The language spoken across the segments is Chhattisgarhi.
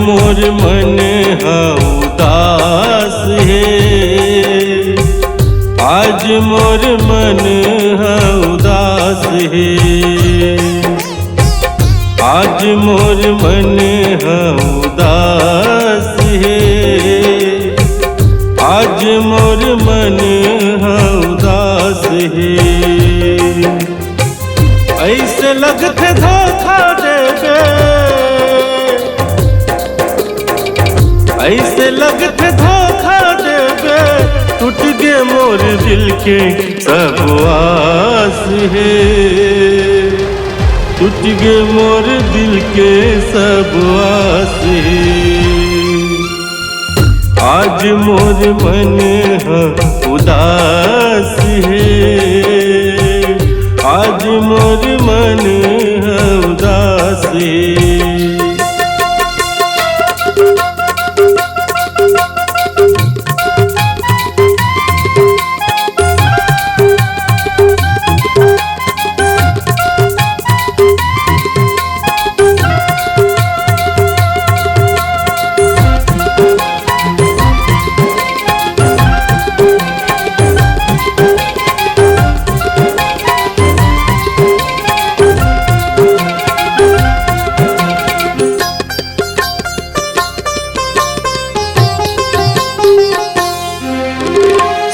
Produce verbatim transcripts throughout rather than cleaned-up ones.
मोर मन ह उदास हे, आज मोर मन ह उदास हे, आज मोर मन ह उदास हे, आज मोर मन ह उदास हे। ऐसे लगथे धोखा देबे, ऐसे लगथे धोखा देबे, टूट गे मोर दिल के सब आस हे, टूट गे मोर दिल के सब आस हे। आज मोर मन ह उदास हे, आज मोर मन ह उदास हे।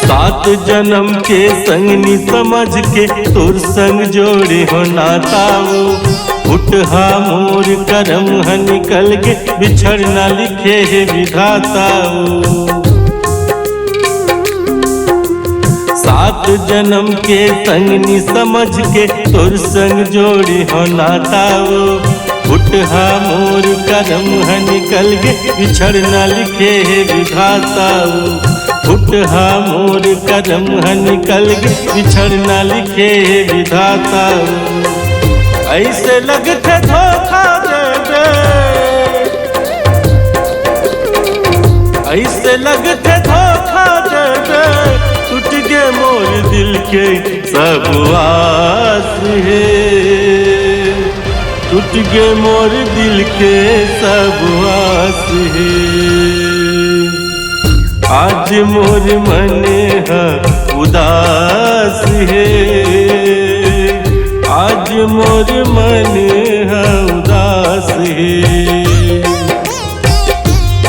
सात जन्म के संगनी समझ के तोर संग जोड़े हो नाता ओ। फुटहा मोर करम ह निकल के बिछड़ना लिखे हे विधाता ओ। सात जन्म के संगनी समझ के तोर संग जोड़े हो नाता ओ। फुटहा मोर करम ह निकल गे बिछड़ना लिखे हे विधाता ओ। फुटहा मोर करम ह निकल गे बिछड़ना लिखे हे विधाता ओ। ऐसे लगथे धोखा देबे, ऐसे लगथे धोखा देबे, टूट गे मोर दिल के सब आस हे, टूट गे मोर दिल के सब आस हे। आज मोर मन ह उदास हे, आज मोर मन ह उदास हे।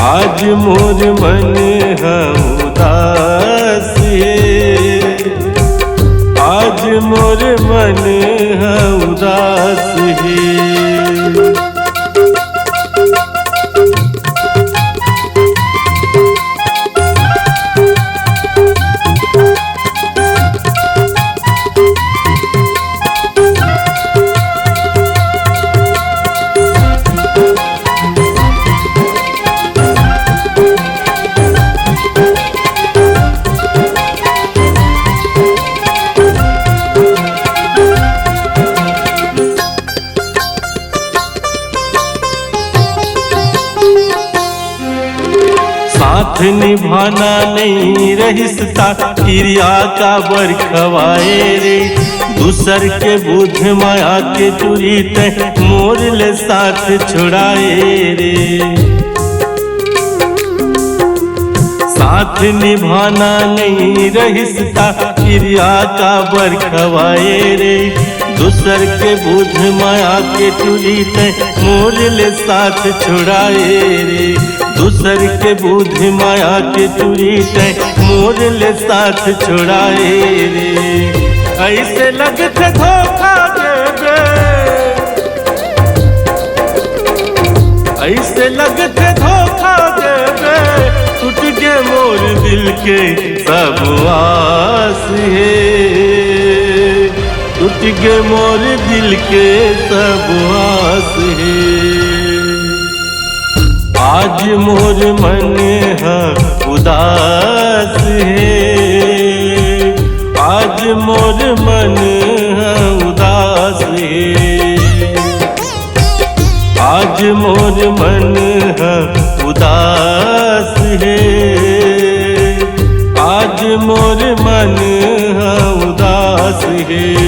आज मोर मन ह उदास हे, आज मोर मन ह उदास हे। साथ निभाना नइ रहिस ता किरिया काबर खवाए रे। दूसर के बुध म आके टूरी तैं मोर ले साथ छुड़ाए रे। साथ निभाना नइ रहिस ता किरिया काबर खवाए रे। दूसर के बुध म आके टूरी तैं मोर ले साथ छुड़ाए रे। दूसर के बुध म आके टूरी तैं मोर ले साथ छुड़ाए रे। ऐसे लगथे धोखा देबे, ऐसे लगथे धोखा देबे, टूट गे मोर दिल के सब आस हे, टूट गे मोर दिल के सब आस हे। आज मोर मन ह उदास हे, आज मोर मन ह उदास हे। आज मोर मन ह उदास हे, आज मोर मन ह उदास हे।